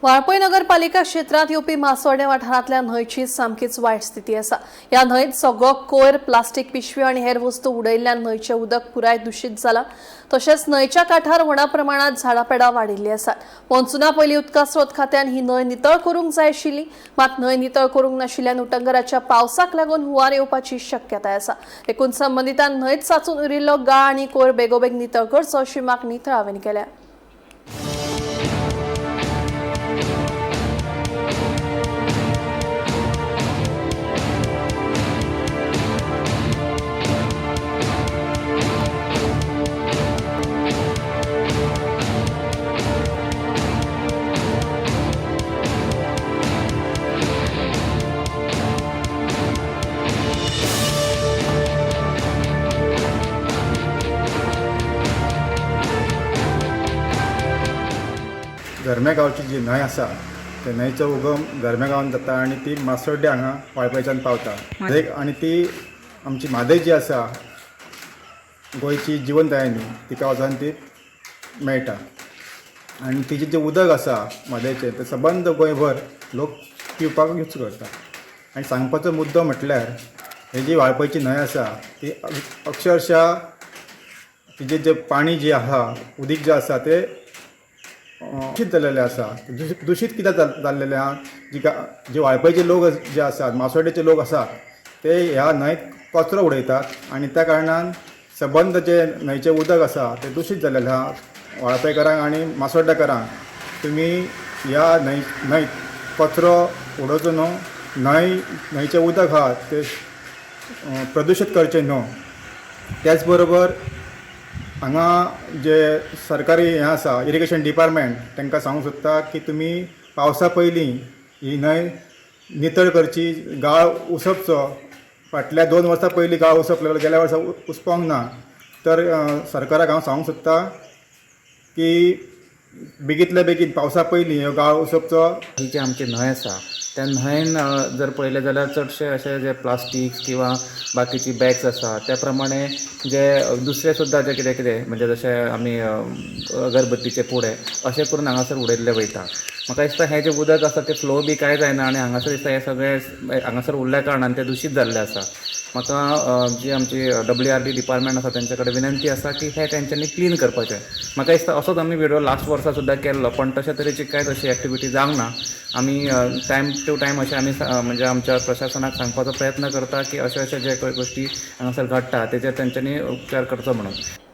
वाळपय नगरपालिका क्षेत्रांत येवपी मासोड्या वाठारांतल्या न्हंयची सामकीच वायट स्थिती आसा. ह्या न्हंयत सगळो कोयर, प्लास्टीक पिशव्यो आनी हेर वस्तू उडयल्ल्यान न्हंयचें उदक पुराय दुशीत जालां. तशेंच न्हंयच्या कांठार व्हडा प्रमाणात झाडां पेडां वाडिल्लीं आसात. मॉन्सुना पयलीं उदका स्रोत खात्यान ही न्हंय नितळ करूंक जाय आशिल्ली, मात न्हंय नितळ करूंक नाशिल्ल्यान उटंगराच्या पावसाक लागून हुंवार येवपाची शक्यताय आसा. देखून संबंदितान न्हंयत साचून उरिल्लो गाळ आनी कोयर बेगोबेग नितळ करचो अशी मागणी थळाव्यांनी केल्या. गरम्या गांवची जी न्हंय आसा ते न्हंयचो उगम गरम्या गांवांत जाता आनी ती मासोड्डें हांगा वाळपयच्यान पावता एक. आनी ती आमची म्हादय जी आसा, गोंयची जिवनदायिनी, तिका वचून ती मेळटा. आनी तिजें जें उदक आसा म्हादयचें, तें सबंद गोंयभर लोक पिवपाक यूज करता. आनी सांगपाचो मुद्दो म्हटल्यार, ही जी वाळपयची न्हंय आसा ती अक्षरशा तिजें जें पाणी जें आसा, उदीक जें आसा, तें दुशीत जाल्लें आसा. दुशीत कित्याक जाल्लेलें आहा? जिका जे वाळपयचे लोक जे आसात, मासोड्डेचे लोक आसात, ते ह्या न्हंयत कचरो उडयतात आनी त्या कारणान सबंद जे न्हंयचें उदक आसा तें दुशीत जाल्लेलें आहा. वाळपयकारांक आनी मासोड्डेकारांक, तुमी ह्या न्हंयत कचरो उडोवचो न्हू, न्हंयचें उदक आहा तें प्रदुशीत करचें न्हू. त्याच बरोबर हांगा जे सरकारी हें आसा, इरिगेशन डिपार्टमेंट, तांकां सांगूंक सोदता की तुमी पावसा पयलीं ही न्हंय नितळ करची, गाळ उसपचो. फाटल्या 2 वर्सां पयलीं गाळ उसपलेलो, गेल्या वर्सा उसपोंक ना. तर सरकाराक हांव सांगूंक सोदता की बेगींतल्या बेगीन पावसा पयलीं ह्यो गाळ उसपचो. ही जी आमची न्हंय आसा, त्या न्हंयेन जर पळयलें जाल्यार चडशे अशे जे प्लास्टीक किंवा बाकीची बॅग्स आसा, त्या प्रमाणे जे दुसरे सुद्दां जे कितें कितें, म्हणजे जशे आमी अगरबत्तीचे पुडे अशें करून हांगासर उडयल्ले वयता. म्हाका दिसता हें जें उदक आसा तें फ्लो बी कांय जायना आनी हांगासर दिसता हें सगळें हांगासर उरल्या कारणान तें दुशीत जाल्लें आसा. म्हाका जी आमची WRD department आसा तेंचे कडेन विनंती आसा की हें तेंच्यांनी क्लीन करपाचें. म्हाका दिसता असोच आमी व्हिडियो लास्ट वर्सा सुद्दां केल्लो, पण तशे तरेची कांयच अशी एक्टिविटी जावंक ना. आमी टायम टू टायम अशें आमी म्हणजे आमच्या प्रशासनाक सांगपाचो प्रयत्न करता की अशे अशे जे गोश्टी हांगासर घडटा तेजेर तेंच्यांनी उपचार करचो म्हणून.